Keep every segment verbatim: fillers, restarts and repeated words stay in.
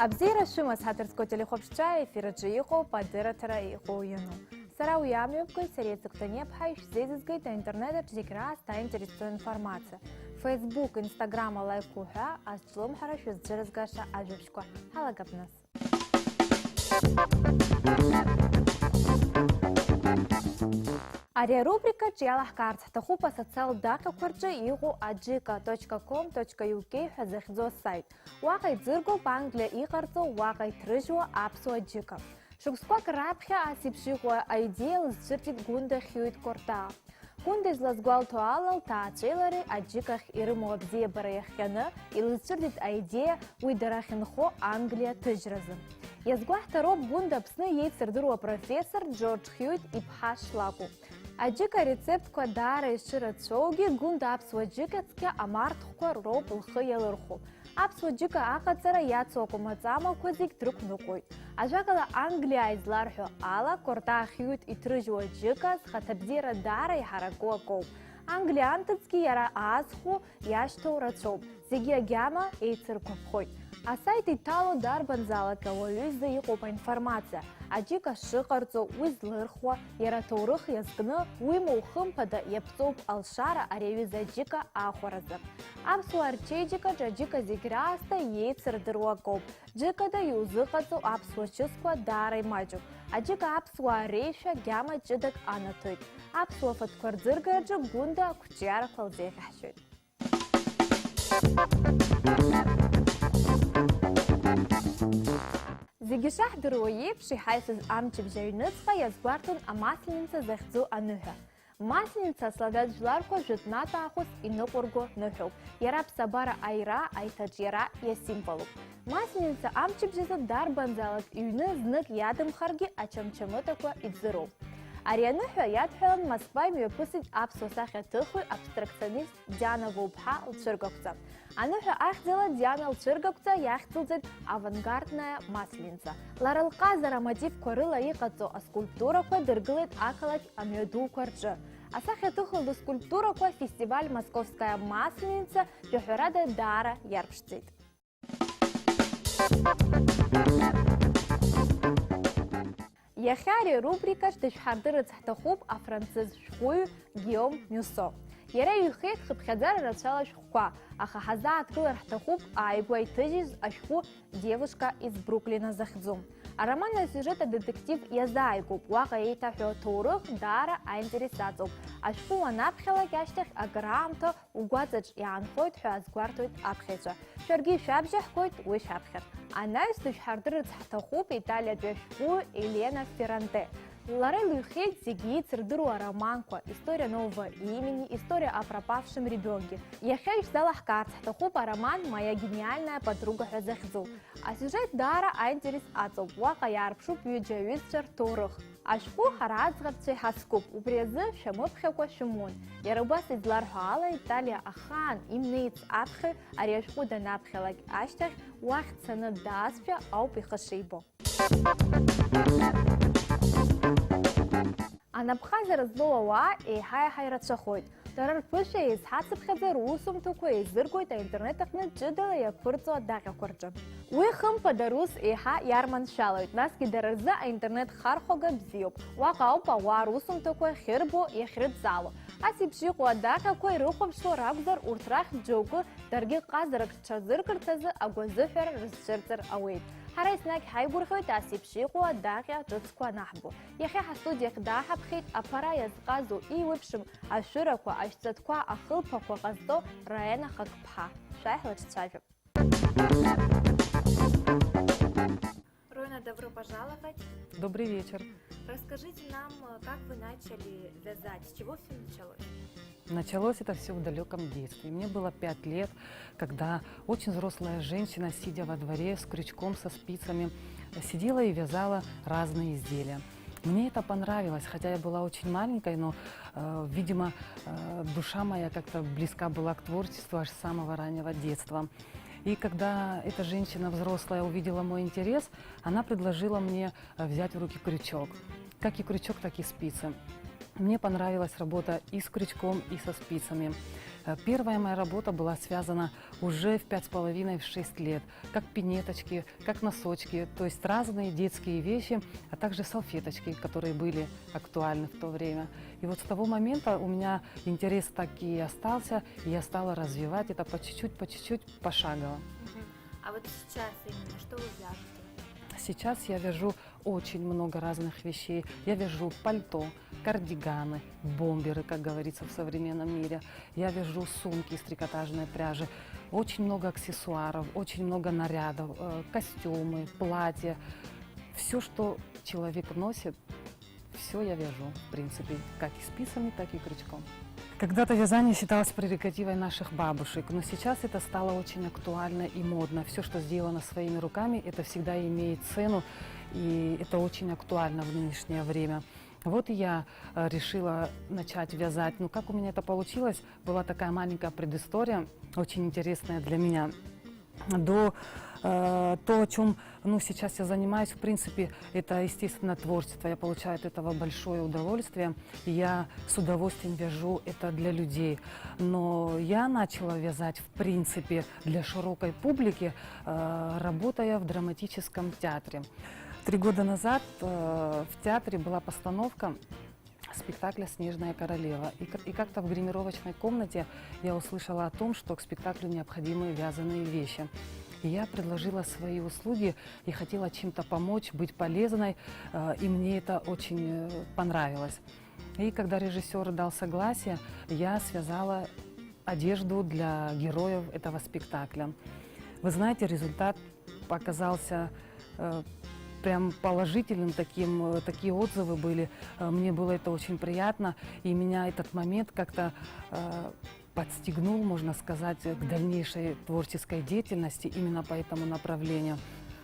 Абзиара шәымаз, ҳаҭыр зқәу ателехәаԥшцәа, аефир аҿы иҟоуп адырраҭара иҟоу иану. Сара уи амҩаԥгаҩ Сариа Цыгәҭаниаԥҳа ишәзеизызгеит аинтернет аҿы зегь раасҭа иаинтересу информациа. Facebook, Instagram алаикқәа уҳәа, азҿлымҳара шәызцәырызгаша ажәабжьқәа. Ҳалагап нас. Ари арубрикаҿ иалаҳкаарц ҳҭахуп асоциалтә даҟьақәа рҿы иҟоу аџьыка точка ком точка ю кей ҳәа захьӡу асаит. Уаҟа иӡыргоуп Англиа иҟарҵо, уаҟа иҭрыжьуа аԥсуа џьыка. Шықәсқәак раԥхьа ас еиԥш иҟоу аидеиа лызцәырҵит Гәында Хьиуит Кортаа. Гәында излазгәалҭо ала, лҭаацәеи лареи аџьыкахь ирымоу абзиабара иахҟьаны илызцәырҵит аидеиа уи дара ахьынхо Англиа ҭыжьразы. Иазгәаҳҭароуп Гәында Аԥсны иеицырдыруа апрофессор Џьорџ Хьиуит иԥҳа шлакәу. Аџьыка арецептқәа даара ишырацәоугьы, Гәында аԥсуа џьыка цқьа амарҭхәқәа роуп лхы иалырхәо. Аԥсуа џьыка аҟаҵара иацу акәамаҵамақәа зегь дрықәныҟәоит. Ажәакала, Англиаа изларҳәо ала, Кортаа Хьиуит иҭрыжьуа аџьыка зхаҭабзиара даара иҳараку акоуп. Англиа анҭыҵгьы иара аазхәо иашьҭоу рацәоуп, зегьы агьама еицыргәаԥхоит. Асайт иҭало дарбанзаалак ауаҩы изы иҟоуп аинформациа, аџьыка шыҟарҵо, уи злырхуа, иара аҭоурых иазкны, уимоу, хымԥада, иаԥҵоуп алшара ари аҩыза аџьыка аахәаразы. Аԥсуаа рчеиџьыкаҿ аџьыка зегь раасҭа иеицырдыруа акоуп. Џьыкада иузыҟаҵоу аԥсуа чысқәа даара имаҷуп. Аџьыка аԥсуаа реишәа гьама ҷыдак анаҭоит. Аԥсуа фатәқәа рӡыргараҿы Гәында ақәҿиарақәа лзеиӷьаҳшьоит. Зегьы шаҳдыруа еиԥш, иҳаҩсыз амчыбжь аҩныҵҟа иазгәарҭон амасленица захьӡу аныҳәа. Масленица асолдаҭ жәларқәа жәытәнатә аахыс иныҟәырго ныҳәоуп. Иара аԥсабара аира, аиҭаҿиара иасимволуп. Масленица амчыбжь азы дарбанзаалак иҩны знык иадымхаргьы ачамчамыҭақәа иӡыроуп. Ари аныҳәа иадҳәалан Москва имҩаԥысит аԥсуа сахьаҭыхҩы, абстракционист Диана Воуԥҳа лцәыргақәҵа. Аныҳәа ахьӡала Диана лцәыргақәҵа иахьӡылҵеит авангардная масленица. Лара лҟазара амотивқәа рыла иҟаҵоу аскульптурақәа дыргылеит ақалақь амҩадуқәа рҿы. Асахьаҭыхҩы лыскульптурақәа афестиваль Московская масленица жәаҳәарада даара иарԥшӡеит. Иахьа ари арубрикаҿ дышәҳардырырц ҳҭахуп афранцыз шәҟәыҩҩы Гиом Миусо. Иара иҩхеит хыԥхьаӡара рацәала ашәҟәқәа, аха ҳазааҭгылар ҳҭахуп ааигәа иҭыжьыз ашәҟәы Девушка из Бруклина захьӡу. Ароман асиужет адетектив иазааигәоуп, уаҟа еиҭаҳәоу аҭоурых даара аинтерес аҵоуп. Ашәҟәы уанаԥхьалак ашьҭахь акыраамҭа угәаҵаҿ иаанхоит ҳәа азгәарҭоит аԥхьаҩцәа. Шәаргьы ишәабжьаҳгоит уи шәаԥхьар. Анаҩс дышәҳардырырц ҳҭахуп италиатәи ашәҟәыҩҩы Елена Ферранте. Лара илыҩхеит зегьы еицырдыруа ароманқәа История нового имени, История о пропавшем ребёнке. Иахьа ишәзалаҳкаарц ҳҭахуп ароман Моя гениальная подруга ҳәа захьӡу. Асиужет даара аинтерес аҵоуп, уаҟа иаарԥшуп ҩыџьа аҩызцәа рҭоурых. Ашәҟәы ҳара аӡӷабцәа иҳаскуп, убри азы шәамыԥхьакәа шәымун. Иара убас изларҳәо ала, Италиа ахаан имнеиц аԥхьаҩ ари ашәҟәы данаԥхьалак ашьҭахь, уахь дцаны даазшәа ауп ихы шибо. Анапхазара злоу ауаа еиҳа-еиҳа ирацәахоит. Дара рԥышәа еизҳацыԥхьаӡа русумҭақәа еизыргоит аинтернет аҟны ҷыдала иаԥырҵо адаҟьақәа рҿы. Уи, хымԥада, рус еиҳа иарманшәалоит, насгьы дара рзы аинтернет хархәага бзиоуп. Уаҟа ауп ауаа русумҭақәа ахьырбо, иахьрыдҵало. Ас еиԥш иҟоу адаҟьақәа ирыхәаԥшуа ракәзар, урҭ рахьтә џьоукы даргьы ҟазарак рҽазыркырц азы агәазыҳәара рызцәырҵыр ауеит. Ҳара еснагь ҳаигәырӷьоит ас еиԥш иҟоу адаҟьа ҿыцқәа анаҳбо. Иахьа ҳастудиахь дааҳаԥхьеит аԥара иазҟазоу, еиуеиԥшым ашәырақәа, ашәҵатәқәа, ахылԥақәа ҟазҵо Раена Хакԥҳа. Шәааи ҳлаҿцәажәап. Рона, добро пожаловать. Добрый вечер. Расскажите нам, э, как вы начали вязать, с чего все началось? Началось это все в далеком детстве. Мне было пять лет, когда очень взрослая женщина, сидя во дворе с крючком, со спицами, сидела и вязала разные изделия. Мне это понравилось, хотя я была очень маленькой, но, э, видимо, э, душа моя как-то близка была к творчеству аж с самого раннего детства. И когда эта женщина взрослая увидела мой интерес, она предложила мне, э, взять в руки крючок. Как и крючок, так и спицы. Мне понравилась работа и с крючком, и со спицами. Э, Первая моя работа была связана уже в пять с половиной, в шесть лет, как пинеточки, как носочки, то есть разные детские вещи, а также салфеточки, которые были актуальны в то время. И вот с того момента у меня интерес так и остался, и я стала развивать это по чуть-чуть, по чуть-чуть, пошагово. Мгм. А вот сейчас именно что вы вяжете? Сейчас я вяжу очень много разных вещей. Я вяжу пальто, кардиганы, бомберы, как говорится в современном мире. Я вяжу сумки из трикотажной пряжи. Очень много аксессуаров, очень много нарядов, э, костюмы, платья. Все, что человек носит, все я вяжу, в принципе, как и спицами, так и крючком. Когда-то вязание считалось прерогативой наших бабушек, но сейчас это стало очень актуально и модно. Все, что сделано своими руками, это всегда имеет цену, и это очень актуально в нынешнее время. Вот и я э, решила начать вязать. Ну, как у меня это получилось, была такая маленькая предыстория, очень интересная для меня. До э, то, о чем ну, сейчас я занимаюсь, в принципе, это, естественно, творчество. Я получаю от этого большое удовольствие. И я с удовольствием вяжу это для людей. Но я начала вязать, в принципе, для широкой публики, э, работая в драматическом театре. Три года назад э, в театре была постановка спектакля «Снежная королева». И, к- и как-то в гримировочной комнате я услышала о том, что к спектаклю необходимы вязаные вещи. И я предложила свои услуги и хотела чем-то помочь, быть полезной, э, и мне это очень э, понравилось. И когда режиссер дал согласие, я связала одежду для героев этого спектакля. Вы знаете, результат оказался э, прям положительным, таким, э, такие отзывы были. Э, Мне было это очень приятно, и меня этот момент как-то э, подстегнул, можно сказать, к дальнейшей творческой деятельности именно по этому направлению.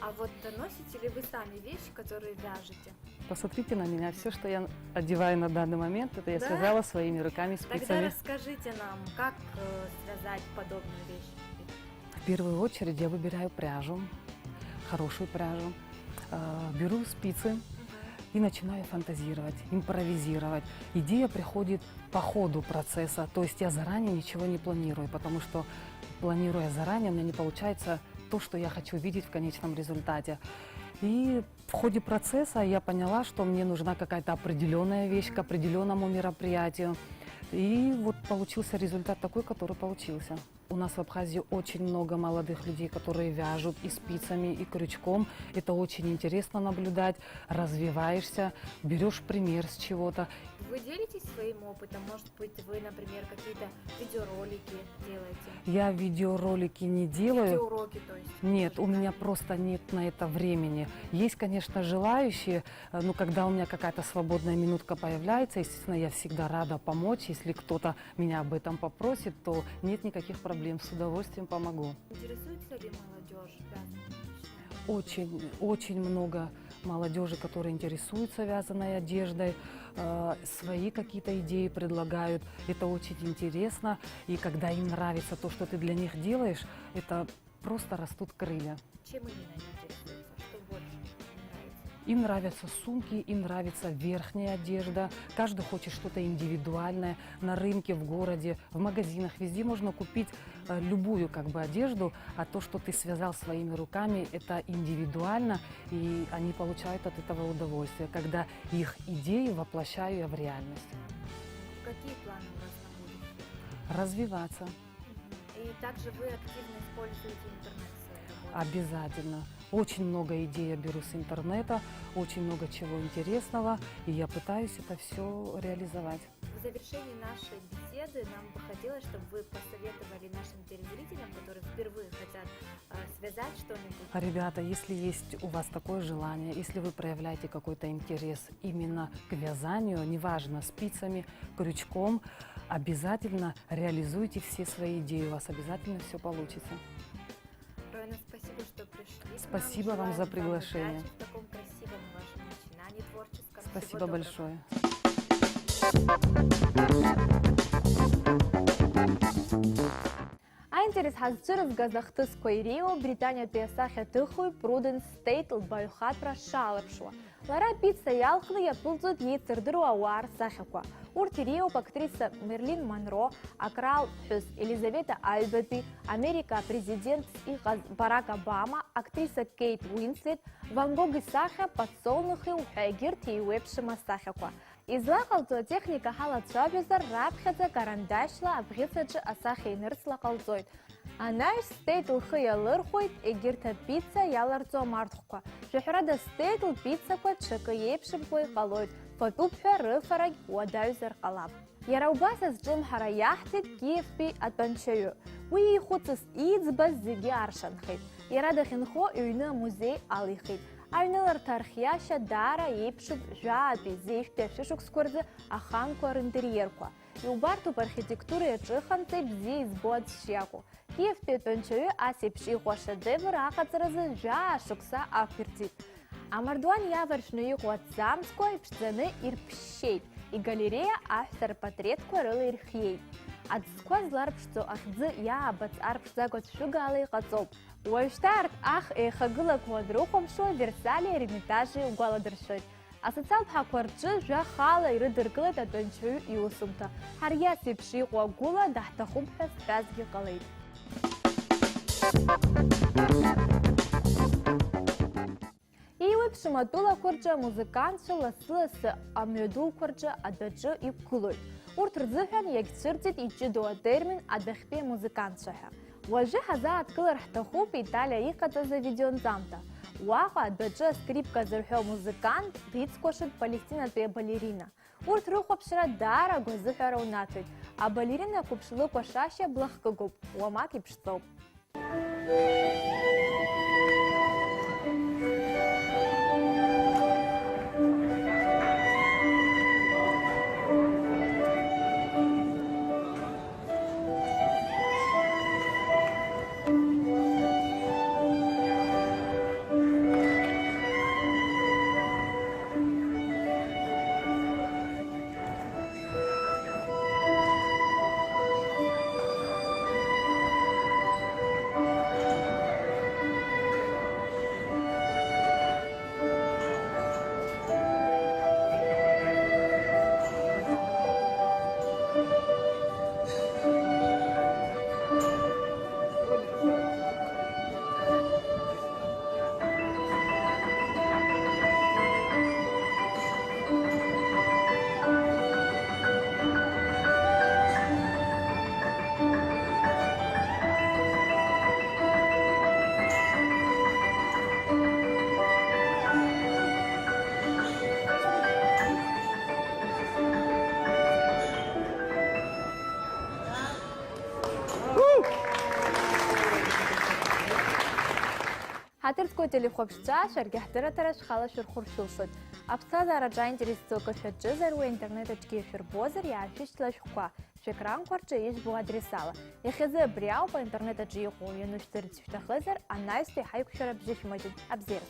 А вот носите ли вы сами вещи, которые вяжете? Посмотрите на меня. Все, что я одеваю на данный момент, это я Да? связала своими руками Тогда спицами. Расскажите нам, как э, связать подобную вещь. В первую очередь я выбираю пряжу, хорошую пряжу, э, беру спицы и начинаю фантазировать, импровизировать. Идея приходит по ходу процесса, то есть я заранее ничего не планирую, потому что, планируя заранее, у меня не получается то, что я хочу видеть в конечном результате. И в ходе процесса я поняла, что мне нужна какая-то определенная вещь к определенному мероприятию. И вот получился результат такой, который получился. У нас в Абхазии очень много молодых людей, которые вяжут и спицами, и крючком. Это очень интересно наблюдать, развиваешься, берешь пример с чего-то. Вы делитесь своим опытом? Может быть, вы, например, какие-то видеоролики делаете? Я видеоролики не делаю. Видеоуроки, то есть? Нет, у меня Музыкальные? Просто нет на это времени. Есть, конечно, желающие, э, ну, когда у меня какая-то свободная минутка появляется, естественно, я всегда рада помочь. Если кто-то меня об этом попросит, то нет никаких проблем, с удовольствием помогу. Интересуется ли молодежь вязаными вещами? Очень, очень много молодежи, которые интересуются вязаной одеждой, э, свои какие-то идеи предлагают. Это очень интересно. И когда им нравится то, что ты для них делаешь, это просто растут крылья. Чем именно они интересуются? Что больше им нравится? Им нравятся сумки, им нравится верхняя одежда. Каждый хочет что-то индивидуальное. На рынке, в городе, в магазинах, везде можно купить э, любую как бы одежду, а то, что ты связал своими руками, это индивидуально, и они получают от этого удовольствие, когда их идеи воплощаю я в реальность. Какие планы у вас на будущее? Развиваться. И также вы активно используете интернет в своей работе? Обязательно. Очень много идей я беру с интернета, очень много чего интересного, и я пытаюсь это все реализовать. В завершении нашей беседы нам бы хотелось, чтобы вы посоветовали нашим телезрителям, которые впервые хотят э, связать что-нибудь. Ребята, если есть у вас такое желание, если вы проявляете какой-то интерес именно к вязанию, неважно, спицами, крючком, обязательно реализуйте все свои идеи, у вас обязательно все получится. Ройна, спасибо, что пришли. к нам. Спасибо вам Желаем за приглашение. Удачи в таком красивом вашем начинании творческом. Всего Спасибо доброго. Большое. Аинтерес ҳазцәырызгаз ахҭысқәа иреиуоуп Британиатәи асахьаҭыхҩы Пруденс Стеит лбаҩхатәра шалырԥшуа. Лара апица иалхны иаԥылҵоит иеицырдыруа ауаа рсахьақәа. Урҭ иреиуоуп актриса Мерлин Монро, акраалтә ԥҳәыс Елизавета Аҩбатәи, Америка апрезидент иҟаз Барак Обама, актриса Кейт Уинслет, Ван Гог исахьа, подсолнухы уҳәа егьырҭ еиуеиԥшым асахьақәа. Излаҟалҵо атехника ҳалацәажәозар, раԥхьаӡа карандашьла абӷьыц аҿы асахьа инырцла ҟалҵоит. Анаҩс Стеит лхы иалырхәоит егьырҭ апицца иаларҵо амарҭхәқәа. Шәаҳәарада, Стеит лпиццақәа ҽакы иеиԥшымкәа иҟалоит, фатәуп ҳәа рыфарагь уадаҩзар ҟалап. Иара убас азҿлымҳара иаҳҭеит Киевтәи атәанчаҩы. Уи иихәыцыз, иӡбаз зегьы аршанхеит. Иара дахьынхо иҩны амузеи алихит. Аҩныларҭа архиашьа даара еиԥшуп жәаатәи зеижәтәи ашәышықәсқәа рзы аханқәа ринтериерқәа. Иубарҭоуп архитектура иаҿыханҵеи бзиа избо аӡә шиакәу. Киевтәи атәанчаҩы ас еиԥш иҟоу ашедевр аҟаҵаразы жәаа шықәса ақәирҵеит. Амардуан иаваршәны иҟоу аҭӡамцқәа иԥшӡаны ирԥшьшьеит, игалереиа аҳәса рпатреҭқәа рыла ирхиеит. Аӡқәа зларԥшӡо ахьӡы иаабац арԥшӡага цәыгаала иҟаҵоуп. Уажәшьҭа арҭ ах еихагылақәа уанрыхәаԥшуа, Версали Ермитажи угәаладыршәоит. Асоциалтә ҳақәа рҿы жәа хаала ирыдыркылеит атәанчаҩы иусумҭа. Ҳариас еиԥш иҟоу агәыла даҳҭахуп ҳәа зҳәазгьы ҟалеит. Еиуеиԥшым атәылақәа рҿы амузыкантцәа лассы-лассы амҩадуқәа рҿы адәаҿы иқәгылоит. Урҭ рзыҳәан иагьцәырҵит иҷыдоу атермин адәахьтәи амузыкантцәа ҳәа. Уажәы ҳазааҭгылар ҳҭахуп Италиа иҟаҵаз авидеонҵамҭа. Уаҟа адәаҿы аскрипка зырҳәо амузыкант дицкәашоит Палестинатәи абалерина. Урҭ рыхәаԥшра даара агәазыҳәара унаҭоит. Абалерина қәыԥш лыкәашашьа блахкыгоуп, уамак иԥшӡоуп. Ҳаҭыр зқәу ателехәаԥшцәа, шәаргьы ҳдырраҭара шәхала шәырхәыршәылшоит. Аԥсҭазаараҿы аинтерес ду акы шәаҿызар, уи аинтернет аҿгьы ишәырбозар, иаашәышьҭла ашәҟәқәа шәекранқәа рҿы ижәбо адрес ала. Иахьазы абри ауп, аинтернет аҿы иҟоу ианышәдырц шәҭахызар, анаҩстәи ҳаиқәшәара абжьы шәмаҷын. Абзиара!